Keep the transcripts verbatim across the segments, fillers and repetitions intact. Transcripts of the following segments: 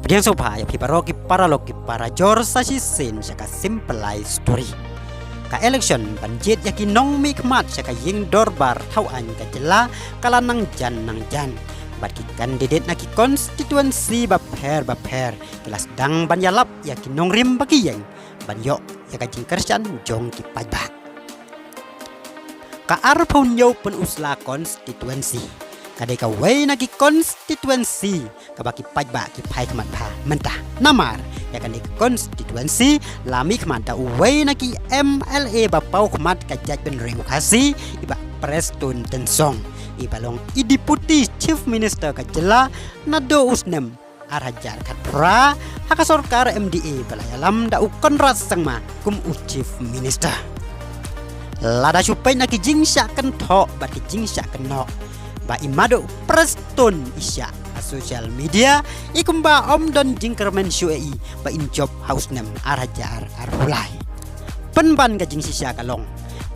Ki ïa sngewbha ïa phi baroh ki paralok ki parajor sa shisien sha ka Simplai Story. Ka election ban jied ïa ki nongmihkhmat sha ka ïing dorbar thaw aiñ ka jylla ka la nang jan nang jan. Bad ki candidate na ki constituency bapher bapher ki la sdang ban ïalap ïa ki nongrim ba ki ïeng ban ïoh ïa ka jingkyrshan jong ki paidbah. Ka arphew hynñiew Pynursla constituency ka dei kawei na ki constituency kaba ki paidbah ki phai khmat bha mynta. Namar ïa kane ka constituency la mihkhmat da uwei na ki M L A ba paw khmat ka jaitbynriew Khasi, i Bah Prestone Tynsong, iba long i Deputy Chief Minister ka jylla naduh u snem ar hajar khatphra ha ka sorkar M D A ba la ïalam da u Conrad Sangma kum u Chief Minister. Lada shu peit na ki jingshah kynthoh bad ki jingshah kynnoh ba i Maduh Prestone i shah ha social media, i kumba ym don jingkyrmen shuh ïa i ba in jop ha u snem ar hajar arphew lai. Pynban ka jingshisha ka long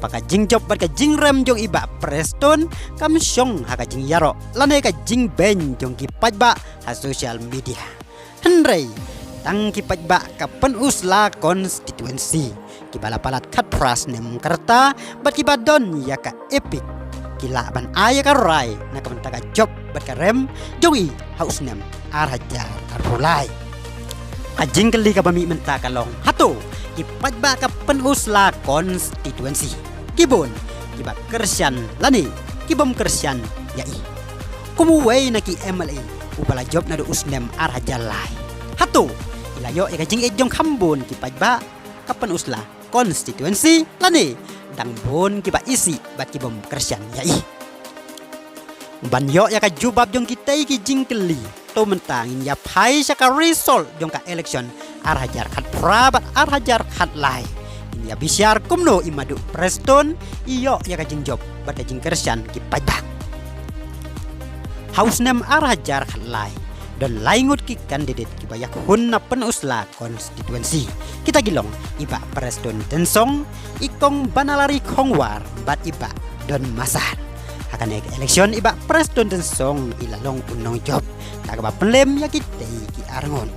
ba ka jingjop bad ka jingrem jong i Bah Prestone kam shong ha ka jingïaroh lane ka jingbeiñ jong ki paidbah ha social media. Hynrei tang ki paidbah ka Pynursla constituency kiba la palat khatphra snem ka rta bad kiba don ïa ka EPIC ki lah ban ai ïa ka rai na ka bynta ka jop bad ka rem jong i ha u snem ar hajar arphew lai. Ka jingkylli kaba mih mynta ka long, hato ki paidbah ka Pynursla constituency ki bun kiba kyrshan lane ki bym kyrshan ïa i? Kum uwei na ki M L A uba la jop naduh u snem ar hajar lai, hato i la ïoh ïa ka jingïeit jong kham bun ki paidbah ka Pynursla constituency lane dang bun kiba isih bad ki bym kyrshan ïa i? Ban ïoh ïa ka jubab jong kitei ki jingkylli, to mynta ngin ïa phai sha ka result jong ka election ar hajar khatphra bad ar hajar khatlai. Ngin ïa bishar kumno i Maduh Prestone i ïoh ïa ka jingjop bad ka jingkyrshan ki paidbah. Ha u snem ar hajar khatlai don lai ngut ki candidate kiba ïakhun na Pynursla constituency. Kita ki long i Bah Prestone Tynsong, i Kong Banalari Khongwar bad i Bah Don Massad. Ha kane ka election i Bah Prestone Tynsong i la long u nongjop da kaba pynlem ïa kitei ki arngut.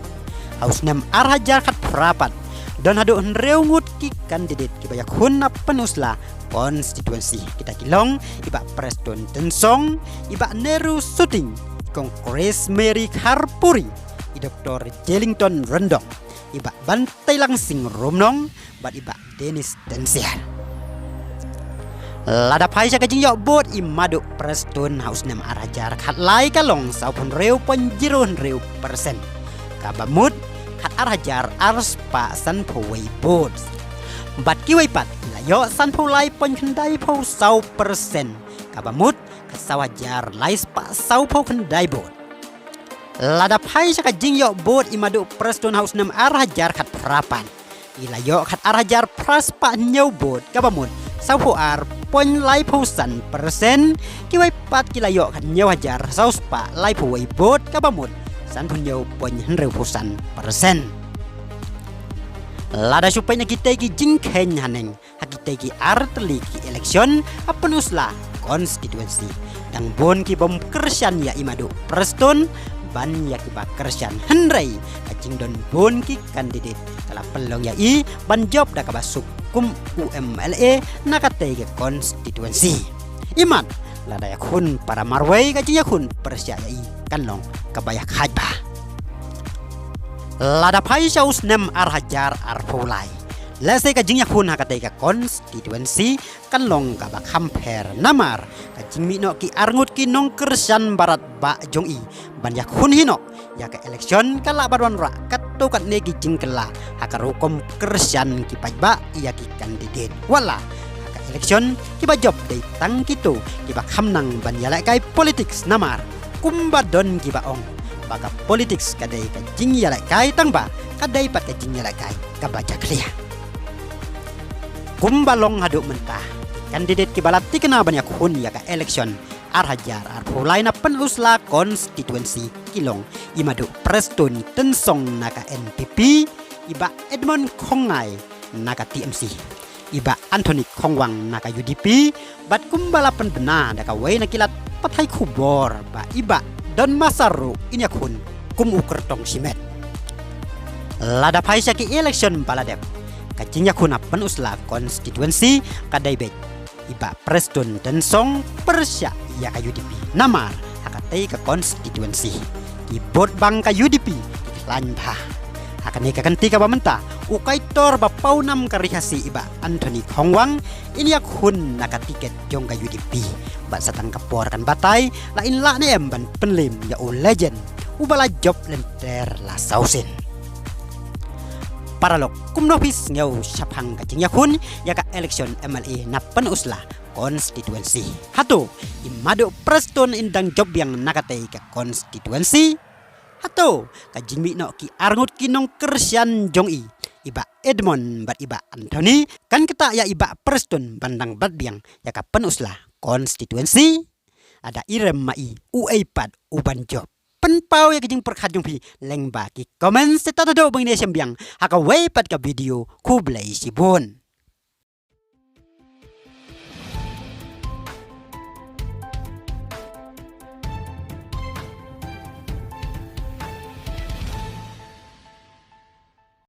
Ha u snem ar hajar khatphra pat don haduh hynriew ngut ki candidate kiba ïakhun na Pynursla constituency. Kita ki long i Bah Prestone Tynsong, i Bah Nehru Suting, i Kong Grace Mary Kharpuri, i Doktor Jelington Ryndong, i Bah Banteilangsin Rumnong bad i Bah Dennis Dynsiar. Lada phai sha ka jingïoh vote i Maduh Prestone ha u snem ar hajar khatlai ka long sawphew hynriew point zero hynriew percent. Kaba mut khat ar hajar ar spah sanphew wei vote. Bad kiwei pat ki la ïoh sanphew lai point khyndaiphew saw percent. Kaba mut khat saw hajar lai spah sawphew khyndai vote. Lada phai sha ka jingïoh vote i Maduh Prestone ha u snem ar hajar khatphra pat, i la ïoh khat ar hajar phra spah hynñiew vote, kaba mut sawphew ar point laiphew san percent. Kiwei pat ki la ïoh khat hynñiew hajar saw spah laiphew wei vote, kaba mut sanphew hynñiew point hynriewphew san percent. Lada shu peit na kitei ki jingkheiñ haneng ha kitei ki ar tylli ki election ha Pynursla constituency, dang bun ki bym kyrshan ïa i Maduh Prestone ban ïa kiba kyrshan, hynrei ka jingdon bun ki candidate ka la pynlong ïa i ban jop da kaba suk kum u M L A na katei ka constituency. Imat lada ïakhun para marwei, ka jingïakhun pyrshah ïa i kan long kaba ïakhait bha. Lada phai sha u snem ar hajar arphew lai, lehse ka jingïakhun ha katei ka constituency kan long kaba kham pher, namar ka jingmih noh ki arngut ki nongkyrshan barat bah jong i ban ïakhun hi noh ïa ka election ka lah ban wanrah katto katne ki jingkylla ha ka rukom kyrshan ki paidbah ïa ki candidate. Wat la ha ka election kiba jop dei tang kito kiba kham nang ban ïalehkai politics, namar kumba don kiba ong ba ka politics ka dei ka jingïalehkai, tangba ka dei pat ka jingïalehkai kaba jakhlia. Kumba long haduh mynta, candidate kiba la tikna ban ïakhun ïa ka election ar hajar arphew lai na Pynursla constituency ki long i Maduh Prestone Tynsong na ka N P P, i Bah Edmund Khongnai na ka T M C, i Bah Anthony Khongwang na ka U D P, bad kumba la pynbna da kawei na ki lad pathai khubor ba i Bah Don Massad ruh in ïakhun kum u kyrtong shimet. Lada phai sha ki election ba la dep, ka jingïakhun ha Pynursla constituency ka dei beit i Bah Prestone Tynsong pyrshah ïa ka U D P. Namar ha katei ka constituency ki vote bank ka U D P ki khlaiñ bha. Ha kane ka kynti kaba mynta, u kaitor ba pawnam ka ri Khasi i Bah Anthony Khongwang in ïakhun na ka tiket jong ka U D P. Bad sa tang ka por kan batai la in lah ne em ban pynliem ïa u legend uba la jop lynter la saw sien. Paralok, kumno phi sngew shaphang ka jingïakhun ïa ka election M L A na Pynursla constituency? Hato i Maduh Prestone in dang jop biang na katei ka constituency? Hato ka jingmih noh ki arngut ki nongkyrshan jong i, i Bah Edmond bad i Bah Anthony, kan ktah ïa i Bah Prestone ban dang bat biang ïa ka Pynursla constituency? Lada i rem ma i, uei pat u ban jop? Pynpaw ïa ki jingpyrkhat jong phi lyngba ki comment. Te tad haduh ba ngin ïashem biang ha kawei pat ka video, khublei shibun.